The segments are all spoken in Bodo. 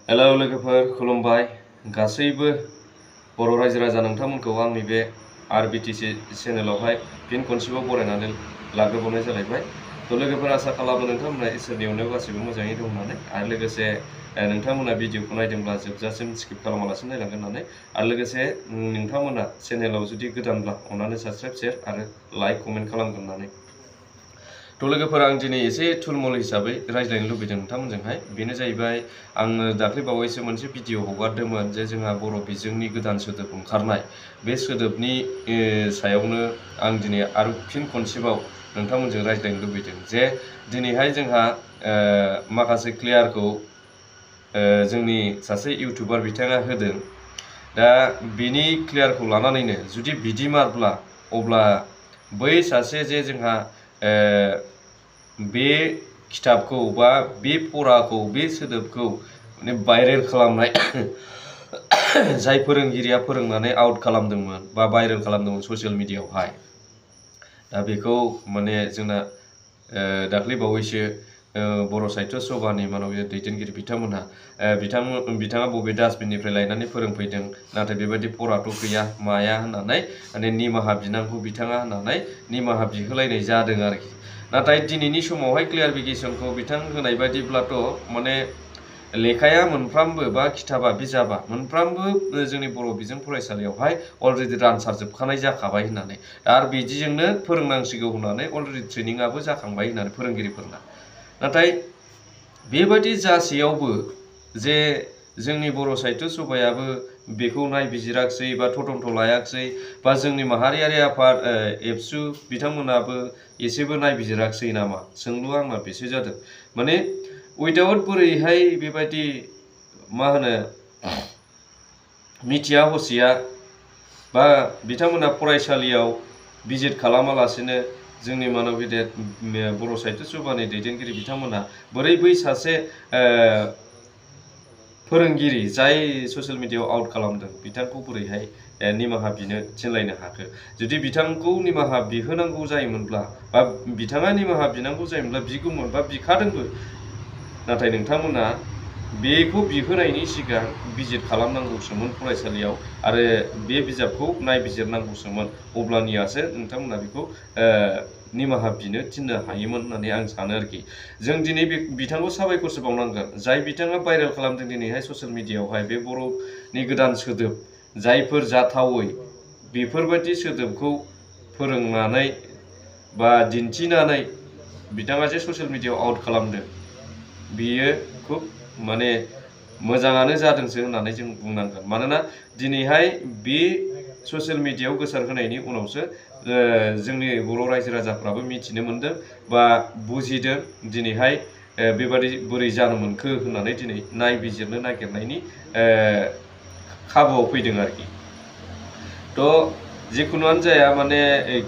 हेलौ लोगोफोर खुलुमबाय गासैबो बर' रायजो राजा नोंथांमोनखौ आंनि बे आरबिटिसि चेनेलावहाय फिन खनसेबाव बरायनानै लाग्रोबावनाय जालायबाय। लोगोफोर आसा खालामो नोंथांमोना इसोरनि अननायाव गासैबो मोजाङै दं होननानै आरो लोगोसे नोंथांमोना भिडिअखौ नायदोंब्ला जोबजासिम स्किप खालामालासिनो नायलांगोन होननानै आरो लोगोसे नोंथांमोना चेनेलाव जुदि गोदानब्ला अननानै साबस्क्राइब शेयार आरो लाइक कमेन्ट खालामगोन होननानै। लोगोफोर आं दिनै एसे थुलमुल हिसाबै रायज्लायनो लुबैदों नोंथांमोनजोंहाय। बेनो जाहैबाय आङो दाख्लै बावैसो मोनसे भिडिअ हगारदोंमोन जे जोंहा बर' बिजोंनि गोदान सोदोब ओंखारनाय बे सोदोबनि सायावनो आं दिनै आरो फिन खनसेबाव नोंथांमोनजों रायज्लायनो लुबैदों जे दिनैहाय जोंहा माखासे क्लियारखौ जोंनि सासे इउटिउबार बिथाङा होदों। दा बिनि क्लियारखौ लानानैनो जुदि बिदि मारब्ला अब्ला बै सासे जे जोंहा बे खिताबखौ बा बे फराखौ बे सोदोबखौ माने भाइरेल खालामनाय जाय फोरोंगिरिया फोरोंनानै आउट खालामदोंमोन बा भाइरेल खालामदोंमोन ससियेल मिडियायावहाय। दा बेखौ माने जोंना दाख्लै बावैसो बर' साहित्य सभानि माननीय दैदेनगिरि बिथाङा बबे डास्टबिननिफ्राय लायनानै फोरोंफैदों, नाथाय बेबायदि फराथ' गैया माया होननानै माने निमाहा बिनांगौ बिथाङा होननानै निमाहा बिहोलायनाय जादों आरोखि। नाथाय दिनैनि समावहाय क्लियारिफिकेसनखौ बिथां होनाय बायदिब्लाथ' माने लेखाया मोनफ्रामबो बा खिताबा बिजाबा मोनफ्रामबो जोंनि बर' बिजों फरायसालियावहाय अलरेडि रानसारजोबखानाय जाखाबाय होननानै आरो बिदिजोंनो फोरोंनांसिगौ होननानै अलरेडि ट्रेनिंआबो जाखांबाय होननानै फोरोंगिरिफोरना। नाथाय बेबायदि जासेयावबो जे जोंनि बर' साहित्य सभायाबो बेखौ नायबिजिराखिसै बा तदन्त लायाखिसै बा जोंनि माहारियारि आफाद एबसु बिथांमोनाबो एसेबो नायबिजिराखिसै नामा सोंलुआ आंना बेसो जादों। माने उइदाउट बोरैहाय बेबायदि मा होनो मिथिया हसिया बा बिथांमोना फरायसालियाव भिजिट खालामालासिनो जोंनि माननीय गेदेर बर' साहित्य सभानि दैदेनगिरि बिथांमोना बोरै बै सासे फोरोंगिरि जाय ससियेल मिडियायाव आउट खालामदों बिथांखौ बोरैहाय निमाहा बिनो थिनलायनो हाखो। जुदि बिथांखौ निमाहा बिहोनांगौ जायोमोनब्ला बा बिथाङा निमाहा बिनांगौ जायोमोनब्ला बिगौमोन बा बिखादोंबो, नाथाय नोंथांमोना बेखौ बिहोनायनि सिगां भिजिट खालामनांगौसोमोन फरायसालियाव आरो बे बिजाबखौ नायबिजिरनांगौसोमोन। अब्लानियासो नोंथांमोना बेखौ निमाहा बिनो थिननो हायोमोन होननानै आं सानो आरोखि। जों दिनै बिथांखौ साबायखरसो बावनांगोन जाय बिथाङा भाइरेल खालामदों दिनैहाय ससियेल मिडियायावहाय बे बर'नि गोदान सोदोब जायफोर जाथावै बेफोरबायदि सोदोबखौ फोरोंनानै बा दिन्थिनानै बिथाङा जे ससियेल मिडियायाव आउट खालामदों बियो खुब माने मोजाङानो जादोंसो होननानै जों बुंनांगोन। मानोना दिनैहाय बे ससियेल मिडियायाव गोसारहोनायनि उनावसो जोंनि बर' रायजो राजाफ्राबो मिथिनो मोनदों बा बुजिदों दिनैहाय बेबादि बोरै जानो मोनखो होननानै दिनै नायबिजिरनो नागिरनायनि खाबुआव फैदों आरोखि। जिखुनुआनो जाया माने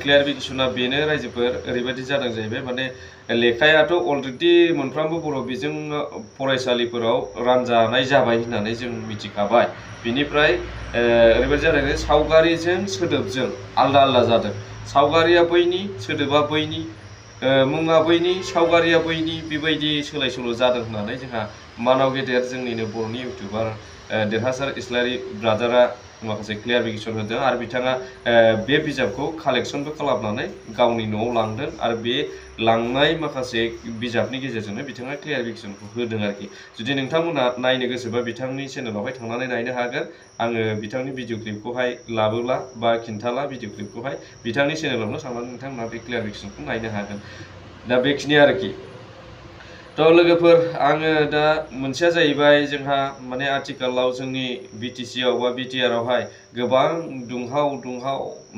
क्लियारिफिकेसना बेनो रायजोफोर ओरैबायदि जादों जाहैबाय माने लेखायाथ' अलरेडि मोनफ्रोमबो बर' बिजों फरायसालिफोराव रानजानाय जाबाय होननानै जों मिथिखाबाय। बिनिफ्राय ओरैबायदि जादों सावगारिजों सोदोबजों आलदा आलदा जादों। सावगारिया बैनि सोदोबा बैनि मुङा बैनि सावगारिया बैनि बेबायदि सोलाय सोल' जादों होननानै जोंहा मानाव गेदेर जोंनिनो बर'नि इउटिउबार देरहासार इस्लारि ब्रादारा माखासे क्लियारिफिकेसन होदों आरो बिथाङा बे बिजाबखौ कालेक्सनबो खालामनानै गावनि न'आव लांदों आरो बे लांनाय माखासे बिजाबनि गेजेरजोंनो बिथाङा क्लियारिफिकेसनखौ होदों आरोखि। जुदि नोंथांमोना नायनो गोसोबा बिथांनि चेनेलावहाय थांनानै नायनो हागोन। आङो बिथांनि भिडिअ क्लिपखौहाय लाबोला बा खिन्थाला भिडिअ क्लिपखौहाय बिथांनि चेनेलावनो थांनानै नोंथांमोना बे क्लियारिफिकेसनखौ नायनो हागोन। दा बेखिनि आरोखि। लोगोफोर आङो दा मोनसेया जाहैबाय जोंहा माने आथिखालाव जोंनि बिटिसिआव बा बिटिआरआवहाय गोबां दुंहाव नङा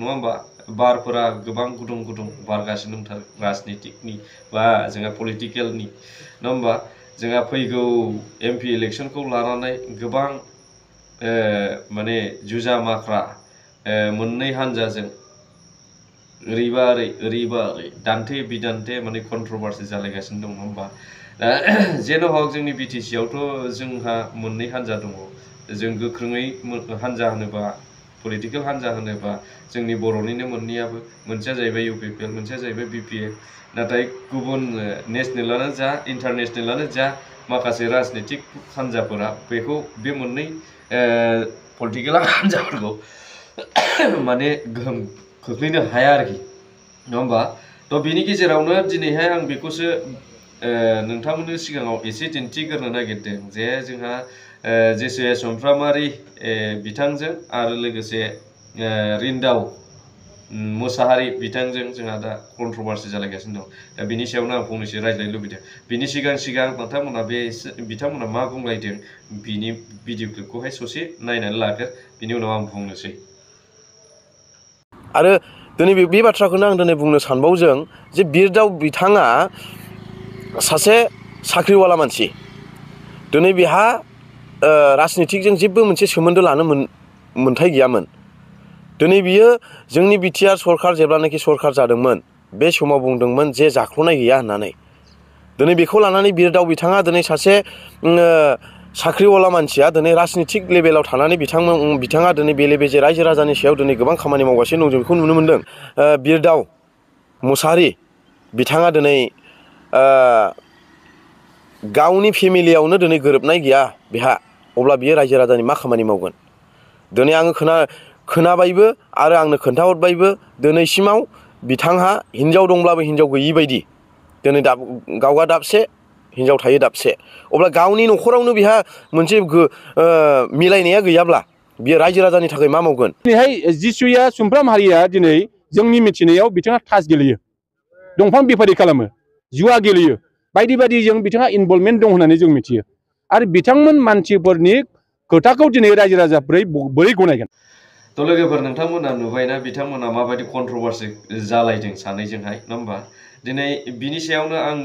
होमबा बारफोरा गोबां गुदुं गुदुं बारगासिनो दंथारो राजनितिकनि बा जोंहा पलिटिकेलनि नङा होमबा। जोंहा फैगौ MP इलेक्सनखौ लानानै गोबां माने जुजा माख्रा मोननै हान्जाजों ओरैबा ओरै ओरैबा ओरै दान्थे बिदान्थे माने कन्ट्रभार्सि जालायगासिनो दं नङा होमबा। जेन' हक जोंनि बिटिसिआवथ' जोंहा मोननै हान्जा दङ। जों गोख्रोङै हान्जा होनोबा पलिटिकेल हान्जा होनोबा जोंनि बर'निनो मोननैयाबो मोनसेया जाहैबाय UPPL मोनसेया जाहैबाय BPF नाथाय गुबुन नेसनेलानो जा इन्टारनेसनेलानो जा माखासे राजनीतिक हान्जाफोरा बेखौ बे मोननै पलिटिकेल हान्जाफोरखौ माने गोहोम खोख्लैनो हाया आरोखि नङा होमबा थ' बिनि गेजेरावनो दिनैहाय आं बेखौसो नोंथांमोननि सिगाङाव एसे दिन्थिग्रोनो नागिरदों जे जोंहा जेसुया सुमफ्रामारि बिथांजों आरो लोगोसे रिन्दाव मोसाहारि बिथांजों जोंहा दा कन्ट्रभार्सि जालायगासिनो दं दा बिनि सायावनो आं फंनैसो रायज्लायनो लुबैदों बिनि सिगां नोंथांमोना बिथांमोना मा बुंलायदों बिनि भिडिअ क्लिपखौहाय ससे नायनानै लाग्रो बिनि उनाव आं बुंनोसै आरो दिनै बे बाथ्राखौनो आं दिनै बुंनो सानबावदों जे बिरदाव बिथाङा सासे साख्रिवाला मानसि दिनै बेहा राजनितिकजों जेबो मोनसे सोमोन्दो लानो मोन्थाय गैयामोन दिनै बियो जोंनि बिटिआर सरकार जेब्लानाखि सरकार जादोंमोन बे समाव बुंदोंमोन जे जाख्ल'नाय गैया होननानै दिनै बेखौ लानानै बिरदाव बिथाङा दिनै सासे साख्रिवाला मानसिया दिनै राजनितिक लेभेलाव थानानै बिथाङा दिनै बेले बेजे रायजो राजानि सायाव दिनै गोबां खामानि मावगासिनो दं जों बेखौ नुनो मोन्दों बिरदाव मुसाहारि बिथाङा दिनै गावनि फेमिलियावनो दिनै गोरोबनाय गैया बेहा अब्ला बियो रायजो राजानि मा खामानि मावगोन दिनै आङो खोनाबायबो आरो आंनो खोन्थाहरबायबो दिनैसिमाव बिथांहा हिन्जाव दंब्लाबो हिन्जाव गैयि बायदि दिनै गावहा दाबसे हिन्जाव थायो दाबसे अब्ला गावनि न'खरावनो बिहा मोनसे मिलायनाया गैयाब्ला बियो रायजो राजानि थाखाय मा मावगोन दिनैहाय जेसुया सुमफ्रामारिया दिनै जोंनि मिथिनायाव बिथाङा तास गेलेयो दंफां बेफारि खालामो जुवा गेलेयो बायदि बायदिजों बिथाङा इनभल्भमेन्ट दं होननानै जों मिथियो आरो बिथांमोन मानसिफोरनि खोथाखौ दिनै रायजो राजाफोरा बोरै गनायगोन थ' लोगोफोर नोंथांमोना नुबायना बिथांमोना माबायदि कन्ट्रभार्सि जालायदों सानैजोंहाय नङा होमबा दिनै बिनि सायावनो आं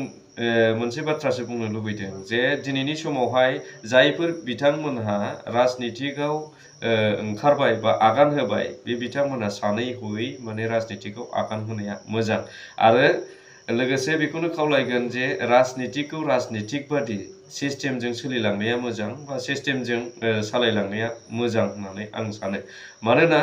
मोनसे बाथ्रासो बुंनो लुबैदों जे दिनैनि समावहाय जायफोर बिथांमोनहा राजनितिकआव ओंखारबाय बा आगान होबाय बे बिथांमोनहा सानै हयै माने राजनितिकआव आगान होनाया मोजां आरो लोगोसे बेखौनो खावलायगोन जे राजनितिकखौ राजनितिक बादि सिस्टेमजों सोलिलांनाया मोजां बा सिस्टेमजों सालायलांनाया मोजां होननानै आं सानो मानोना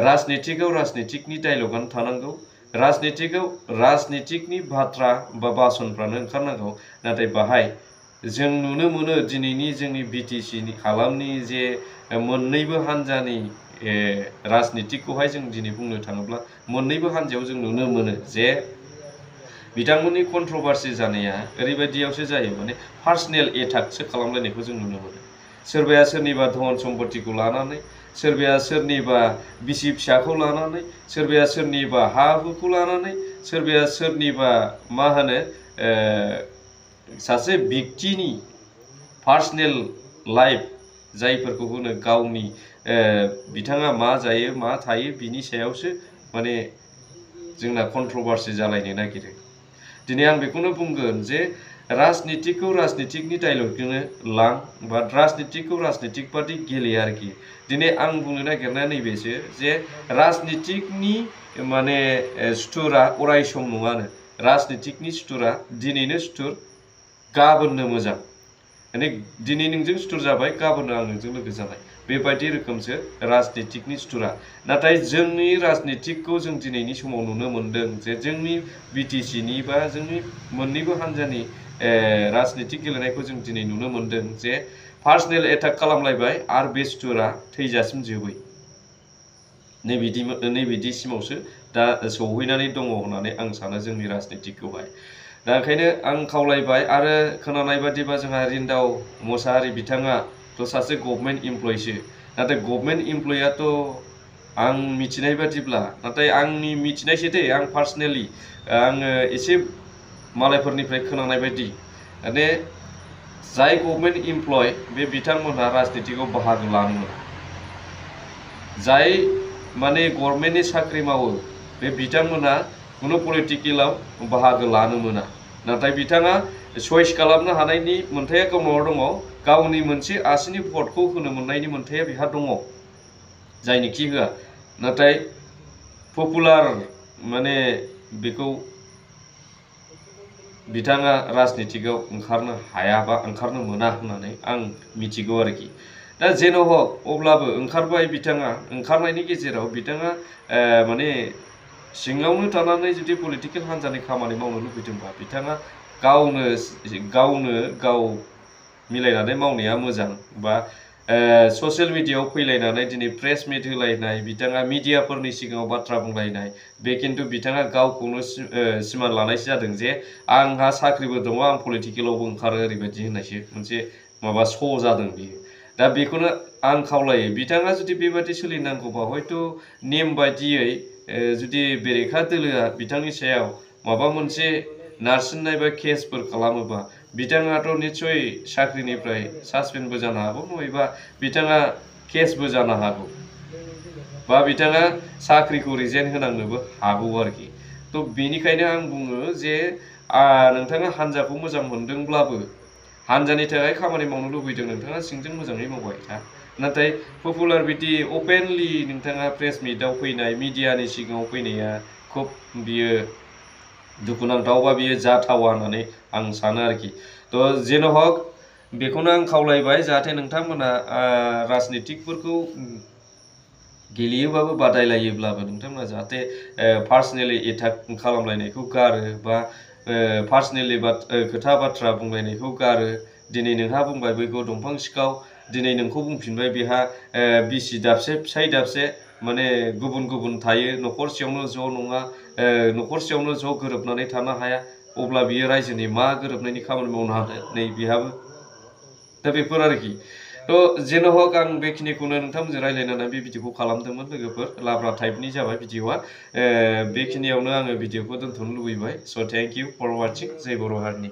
राजनितिकआव राजनितिकनि डायलगानो थानांगौ राजनितिकआव राजनितिकनि बाथ्रा बा भाषणफ्रानो ओंखारनांगौ नाथाय बाहाय जों नुनो मोनो दिनैनि जोंनि बिटिसिनि हालामनि जे मोननैबो हान्जानि राजनितिकखौहाय जों दिनै बुंनो थाङोब्ला मोननैबो हान्जायाव जों नुनो मोनो जे बिथांमोननि कन्ट्रभार्सि जानाया ओरैबायदियावसो जायो माने पार्सनेल एटाकसो खालामलायनायखौ जों नुनो मोनो सोरबाया सोरनिबा धन सम्पतिखौ लानानै सोरबाया सोरनिबा बिसि फिसाखौ लानानै सोरबाया सोरनिबा हा हुखौ लानानै सोरबाया सोरनिबा मा होनो सासे व्यक्तिनि पार्सनेल लाइफ जायफोरखौ होनो गावनि बिथाङा मा जायो मा थायो बिनि सायावसो माने जोंना कन्ट्रभार्सि जालायनो नागिरो दिनै आं बेखौनो बुंगोन जे राजनितिकखौ राजनितिकनि डायलगजोंनो लां बा राजनितिकखौ राजनितिक बादि गेले आरोखि दिनै आं बुंनो नागिरनाया नैबेसो जे राजनितिकनि माने सुथुरा अराय सम नङानो राजनितिकनि सुथुरा दिनैनो सुथुर गाबोननो मोजां माने दिनै नोंजों सुथुर जाबाय गाबोननो आं नोंजों लोगो जाबाय बेबायदि रोखोमसो राजनितिकनि सुथुरा नाथाय जोंनि राजनितिकखौ जों दिनैनि समाव नुनो मोन्दों जे जोंनि बिटिसिनि बा जोंनि मोननैबो हान्जानि राजनितिक गेलेनायखौ जों दिनै नुनो मोन्दों जे पार्सनेल एटाक खालामलायबाय आरो बे सुथुरा थैजासिम जोबै नैबिदिसिमावसो दा सौहैनानै दङ होननानै आं सानो जोंनि राजनितिकखौहाय दा ओंखायनो आं खावलायबाय आरो खोनानाय बादिबा जोंहा रिन्दाव मोसाहारि बिथाङाथ' सासे गभर्नमेन्ट इमप्लयिसो नाथाय गभर्नमेन्ट इमप्लयिआथ' आं मिथिनाय बादिब्ला नाथाय आंनि मिथिनायसो दे आं पार्सनेलि आङो एसे मालायफोरनिफ्राय खोनानाय बायदि माने जाय गभर्नमेन्ट इमप्लय बे बिथांमोनहा राजनितिकआव बाहागो लानो मोना जाय माने गभर्नमेन्टनि साख्रि मावो बे बिथांमोनहा कुनु पलिटिकेलाव बाहागो लानो मोना नाथाय बिथाङा चइस खालामनो हानायनि मोन्थाया गावनाव दङ गावनि मोनसे आसिनि भटखौ होनो मोननायनि मोन्थाया बिहा दङ जायनिखि होआ नाथाय पपुलार माने बेखौ बिथाङा राजनितिकआव ओंखारनो हाया बा ओंखारनो मोना होननानै आं मिथिगौ आरोखि दा जेन' हक अब्लाबो ओंखारबाय बिथाङा ओंखारनायनि गेजेराव बिथाङा माने सिङावनो थानानै जुदि पलिटिकेल हान्जानि खामानि मावनो लुबैदोंबा बिथाङा गावनो गाव मिलायनानै मावनाया मोजां बा ससियेल मिडियायाव फैलायनानै दिनै प्रेस मिट होलायनाय बिथाङा मिडियाफोरनि सिगाङाव बाथ्रा बुंलायनाय बे खिन्थु बिथाङा गावखौनो सिमान लानायसो जादों जे आंहा साख्रिबो दङ आं पलिटिकेलावबो ओंखारो ओरैबायदि होननायसो मोनसे माबा श' जादों बियो दा बेखौनो आं खावलायो बिथाङा जुदि बेबादि सोलिनांगौबा हयथ' नेम बायदियै जुदि बेरेखा दोलोआ बिथांनि सायाव माबा मोनसे नारसिननाय बा केसफोर खालामोबा बिथाङाथ' निस्सय साख्रिनिफ्राय सासपेन्डबो जानो हागौ नङाबा बिथाङा केसबो जानो हागौ बा बिथाङा साख्रिखौ रिजाइन होनांनोबो हागौ आरोखि थ' बेनिखायनो आं बुङो जे नोंथाङा हान्जाखौ मोजां मोनदोंब्लाबो हान्जानि थाखाय खामानि मावनो लुबैदों नोंथाङा सिंजों मोजाङै मावबाय था नाथाय पपुलार बिदि अपेनलि नोंथाङा प्रेस मिटआव फैनाय मिडियानि सिगाङाव फैनाया खुब बियो दुखुनांथाव बा बियो जाथावा होननानै आं सानो आरोखि थ' जेन' हक बेखौनो आं खावलायबाय जाहाथे नोंथांमोना राजनितिकफोरखौ गेलेयोबाबो बादायलायोब्लाबो नोंथांमोना जाहाथे पार्सनेलि एटाक खालामलायनायखौ गारो बा पार्सनेलि खोथा बाथ्रा बुंलायनायखौ गारो दिनै नोंहा बुंबाय बैखौ दंफां सिखाव दिनै नोंखौ बुंफिनबाय बेहा बिसि दाबसे फिसाय दाबसे माने गुबुन गुबुन थायो न'खरसेयावनो ज' नङा न'खरसेयावनो ज' गोरोबनानै थानो हाया अब्ला बियो रायजोनि मा गोरोबनायनि खामानि मावनो हानो नै बेहाबो दा बेफोर आरोखि थ' जेन' हक आं बेखिनिखौनो नोंथांमोनजों रायज्लायनानै बे भिडिअखौ खालामदोंमोन लोगोफोर लाब्रा टाइपनि जाबाय भिडिअआ बेखिनियावनो आङो भिडिअखौ दोनथ'नो लुबैबाय स' थेंक इउ फर वाचिं जय बर' हारिनि